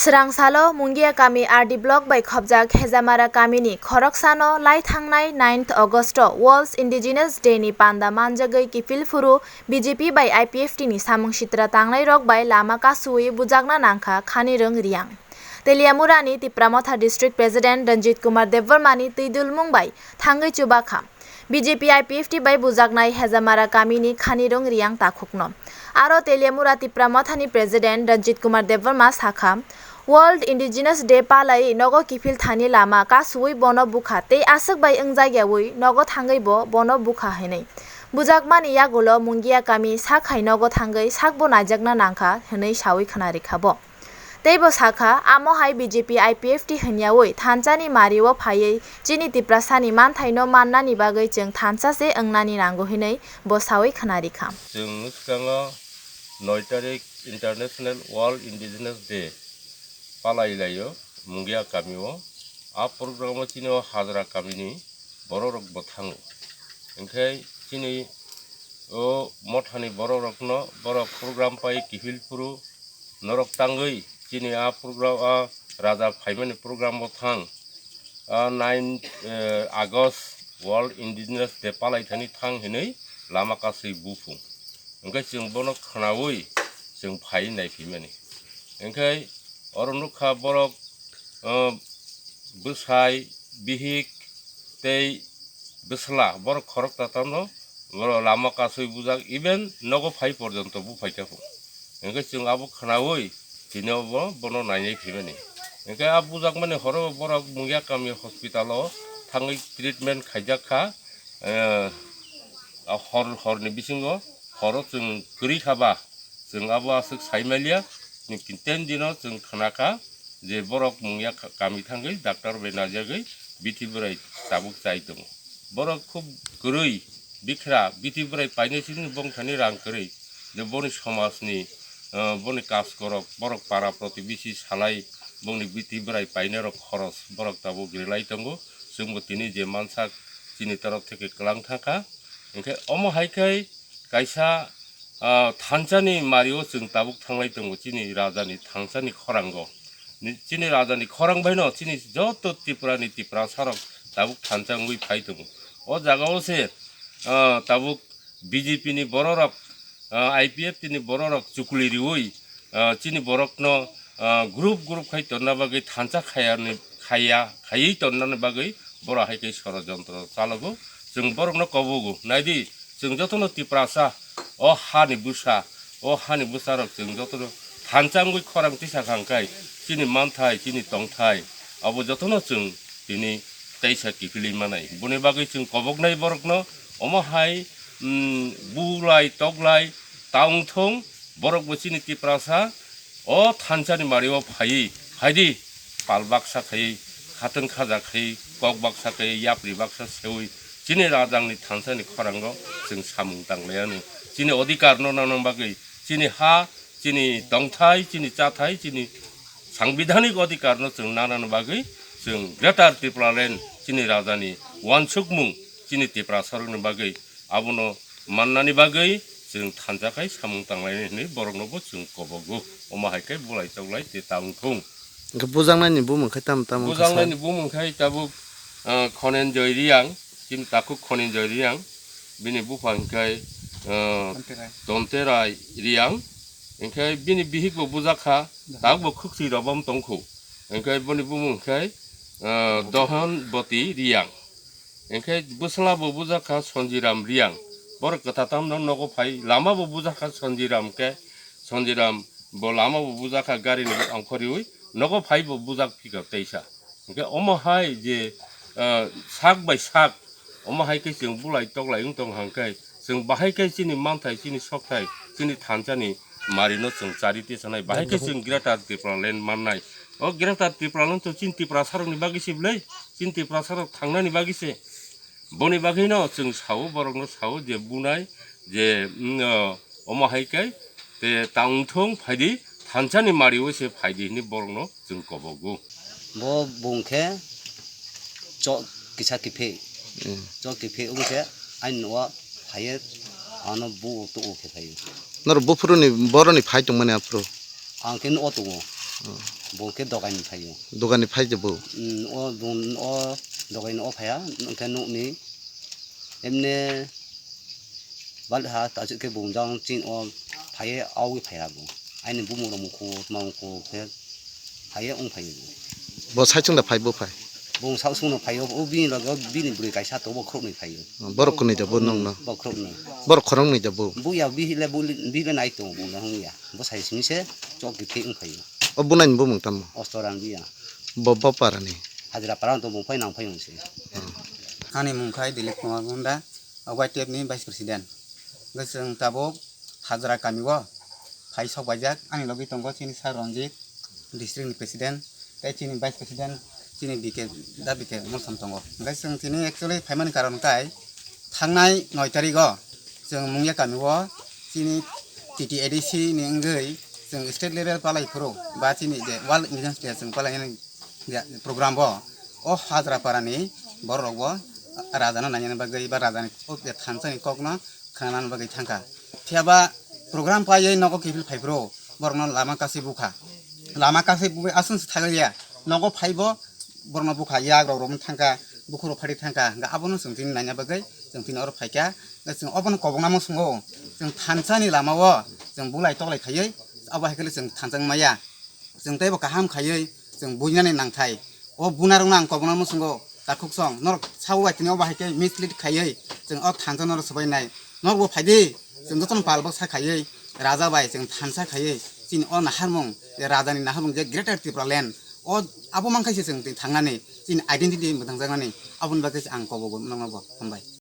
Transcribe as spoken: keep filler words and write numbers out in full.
Swrangsalo Mungia kami R D block bai khobjak Hejamara kamini khoroksano lai thangnai ninth August-o World Indigenous Day ni panda manjagwi kiphil phuru B J P bai I P F T ni samung sitra tangnai rok bai lama kasuwi bujakna nangkha Khanirwng Riang. Teliamura ni Tipra Motha District President Ranjit Kumar Debbarma ni twidulmung bai thangwi chubakha. B J P I P F T bai bujaknai Hejamara kamini Khanirwng Riang takhukno. Aro Teliamura Tipra Mothani President Ranjit Kumar Debbarma sakha, World Indigenous Day palai nogo kiphil thani lama kasuwi bono bukha tei aswk bai wngjakyawi nogo thangwi bo bono bukha hinwi. Bujakmani yagulo Mungia kami sak hai nogo thangwi sakbo naijakna nangkha hinwi sawi khwnarikha bo. Tei bo sakha, amo hai B J P I P F T hwnyawi thansa ni mari o phaiwi chini Tiprasa ni manthai no manna ni bagwi chwng thansa se wngnani nango hinwi bo sawi khwnarikha. Chwng swkango noi tarik International World Indigenous Day palai laio Mungia kami o. A program o chini o Hajra kami ni borok rok bo thango. Hinkhe chini o mothani borok rokno borok program pai kiphil phuru norok tangwi chini a program, a raja phaimani program o thang, a nine, eh, August World Indigenous Day palai thani thang hinwi lama kasui buphung. Hinkhe chwng bono khwnawi chwng phai naiphimani. Hinkhe oro nukha borok, eh, bwsai, bihik tei bwsla borok khoroksa tamo borok lama kasui bujak, even nogo phai porjonto buphaikha pho. Hinkhe chwng abo khwnawi tini obo bono nainai phaimani. Hinkhe a bujakmani horo borok Mungia kami hospital o thangwi treatment khaijakha. Eh, a hor, horni bisingo horo chwng kwrwi kha ba, chwng abo aswk sai manliya. Ni ten dino chwng khna kha je borok Mungia kha-, kami thangwi doctor bai najagwi bithi bwrai tabuk chai tongo. Borok khub kwrwi, bikhra, bithi bwrai painai sini bongthani rang kwrwi, je boni somajni, eh, boni kaskorok, borok para protibesi salai, bongni bithi bwrai painai rok khoros borok tabuk relai tongo. Chwngbo tini je mansak chini torop theke kwlang thangkha. Hinkhe omo hai khe kaisa, ah, thansani mario chwng tabuk thanglai tongo chini rajani thansani khorango. Ni, chini rajani khorang baino chini joto Tripurani Tiprasarok tabuk thansa wngwi phai tongo. O jagao se, ah, tabuk B J P ni bororok, ah, I P F T ni bororok chukli riwi, ah, chini borokno, ah, group group khai tonna bagwi thansa khayani, khaya, khaywi tonnani bagwi boro hai khe sorojontro chalogo. Chwng borokno kobogo. Naidi, chwng jotono Tiprasa, o hani bwsa, o hani bwsarok chwng jotono thansa wngwi khorang tisa kha hwnkhe chini manthai, chini tongthai, abo jotono chwng tini teisa kiphilwi manai. Boni bagwi chwng koboknai borokno omo hai, mm, bulai toklai ta wngthung, borokbo chini Tiprasa o thansani mario phaiwi, phaidi, pal baksa khaiwi, khatwng khaja khaiwi, kok baksa khaiwi, yapri baksa sewi, chini rajangni thansani khorango chwng samung tanglaianw. Chini odhikarno nangna bagwi, chini ha, chini tongthai, chini chathai, chini sangbidanik odhikarno chwng nanani bagwi chwng Greater Tipraland chini rajani uansukmung chini Tiprasarokni bagwi abono mannani bagwi chwng thansa khai samung tanglainai hwnwi boroknobo chwng kobogo. Omo hai khe bulai toklai tei ta wngthung. Hwnkhe bujaknaini bumung khai tamo tamo wngkha sir? Bujaknaini bumung khai tabuk, ah, Khonenjoy Riang, chini takhuk Khonenjoy Riang, bini bupha hwnkhe, ah, Tonterai. Tonterai Riang, hwnkhe bini bihikbo bujakha, tabukbo khwksui robom tongkhu, hwnkhe boni bumung hwnkhe, ah, Dohonboti Riang. Hinkhe bwsla bo bujakha Sonjiram Riang. Borok kwtha tamno nogo phai, lama bo bujakha Sonjiram khe, Sonjiram bo lama bo bujakha gari ni angkhoriwi, nogo phai bo bujak phikha teisa. Hinkhe omo hai je, ah, sak bai sak, omo hai khe chwng bulai toklai wng tong hang khe, chwng bahai khe chini manthai, chini sokthai, chini thansani marino chwng chari tisanai, bahai khe chwng Greater Tipraland mannai. O Greater Tipraland to chini Tiprasarokni bagwi se bwlai, chini Tiprasarok thangnani bagwi se. Boni bagwino chwng sao, borokno sao je bunai je, mm, o, omo hai khe te ta wngthung phaidi, thansani mario se phaidi hwnwi borokno chwng kobogo. Bo bung khe chok kisa kiphil. Hmm. Chok kiphil wng khe ani nogo phaiwi ano bu tu khe phaiwi. Norok buphuruni boroni phai tongmani aphuru? Ang khe nogo tongo. Hmm. Bo khe dokaini phaio. Dogani phai de bo? Hmm, o bung o dokaini o phaiya, hwnkhe nukni emne bal ha ta khe bung jang chin o phaiye awi phaiya bo. Aini bumung rok mukhu, tma mukhu khe phaiye wng phaiyo bo. Bo saichung da phai bo phai? Bung saksung no phaio, o bini loge o bini bwrwi kaisa to bo khoroknwi phaio. Borok kwnwi da bo nokno? Bo khoroknwi. Borok khoroknwi da bo? Buya bihile bihile nai tongo bo le hwnya. Bo sai simi se chok khe wng phaiyo. O bunai ni bumung tamo? Ostoran biya. Bo, bo parani? Hajra para to bung phai nang phai wng se. Ani mung khai Dilip Kumar Munda, o Y T F ni vice president. Hwnkhe chwng tabuk Hajra kami o phai sok baijak, ani logi tongo chini sir Ranjit, district ni president, tei chini vice president chini B K, da B K Molsom tongo. Hwnkhe chwng tini actually phaimani karon khe thangnai noi tarik o chwng Mungya kami o chini T T A D C ni wngwi chwng state level palai phuru ba chini je World Indigenous Day chwng palai program bo o Hajra para ni borok rok bo raja no naina bagwi ba raja ni thansa ni kok no khwnana bagwi thangkha. Phiya ba program paiwi nogo kiphil phai phuru borok no lama kasi bukha. Lama kasi bui aswng se thagwi ya. Nogo phaibo borok no bukha, yak rok rok thangkha, bukhuk rok phari thangkha. Hwnkhe abono chwng tini naina bagwi chwng tini oro phaikha. Hwnkhe chwng obono kobokna muchungo chwng thansa ni lama o chwng bulai toklai khaiwi abo hai khe chwng thansa wng maya. Chwng teibo kaham khaiwi chwng buinani nangthai. O bunarokno ang kobokna muchungo takhuk song norok sabo bai tini obo hai khe mislead khaiwi chwng o thansa norok swbainai. Norokbo phaidi chwng jotono palbaksa khaiwi raja bai chwng thansa khaiwi chini o naharmung je rajani naharmung je Greater Tripura Land o abo mankhaise chwng tini thangnani chini identity mwthangjaknani aboni bagwi ang kobogo norokno bo hambai.